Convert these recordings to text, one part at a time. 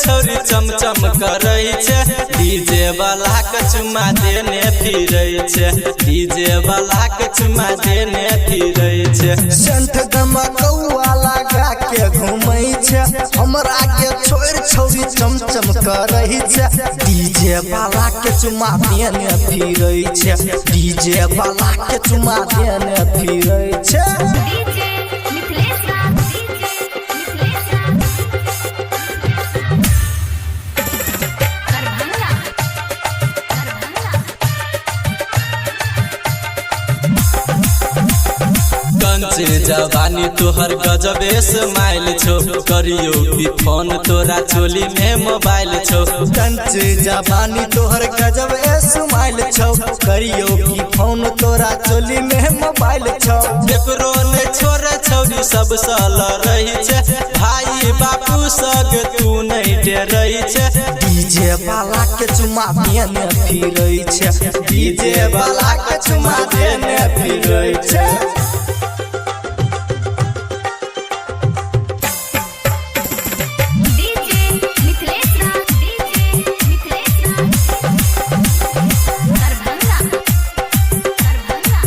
छौरी चमचम करै छै। डीजे वाला के चुमा देने फिरै छै, डीजे वाला के चुमा देने फिरै छै। सेंट गमकौआ लगा के घूमै छै, हमरा के छोड़ि छौरी चमचम करै छै। डीजे वाला के चुमा देने फिरै छै, डीजे वाला के चुमा देने फिरै छै। डीजे मिथिलेश राज, डीजे मिथिलेश राज, दरभंगा, दरभंगा। कंचे जवानी तोहर गजबे स्माइल छौ, करियो की फोन तोरा चोली में मोबाइल छौ। कंच जवानी तोहर गजब स्माइल छौ, करियो की फोन तोरा चोली में मोबाइल छौ। केकरो ने छोड़े छौरी सबसँ लड़ै छै, भाई बापू सग तू नहीं डरै छै। डीजे वाला के चुमा देने फिरै छै, डीजे वाला के चुमा देने फिरै छै। डीजे मिथिलेश राज, डीजे मिथिलेश राज, दरभंगा, दरभंगा।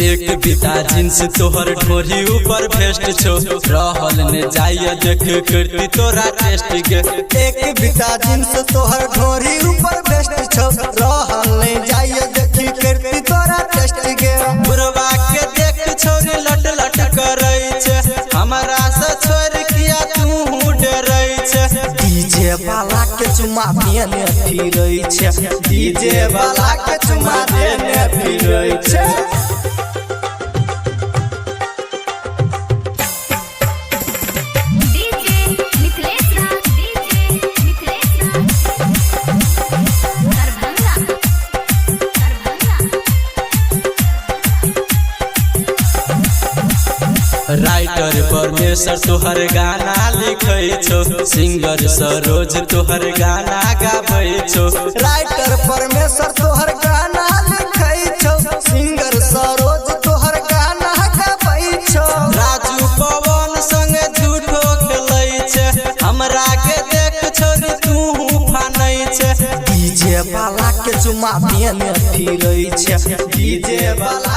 एक बिता जींस तोहर ढोरी ऊपर भेस्ट छौ, रहल ने जाइए देख करती तोरा टेस्ट के। एक बिता जींस तोहर ढोरी ऊपर बेस्ट छौ, रहल नहीं जाइए देखी करती तोरा टेस्ट गे। बुढ़वा के देख छोरी लट लट करै छै, हमरा से छोड़ किया तू डरै छै। डीजे वाला के चुमा देने फिरै छै, डीजे वाला के चुमा देने फिरै छै। डीजे मिथिलेश राज, डीजे मिथिलेश राज, दरभंगा, दरभंगा। राइटर परमेश्वर तोहर गाना लिखै छौ, सिंगर सरोज तोहर गाना गाबै छौ। राइटर परमेश्वर तोहर गाना लिखै छौ, सिंगर सरोज तोहर गाना गाबै छौ। राजू पवन संग झूठो खेलै छै, हमरा के देख छोरी तू फानै छै। डीजे वाला के चुमा देने फिरै छै, डीजे वाला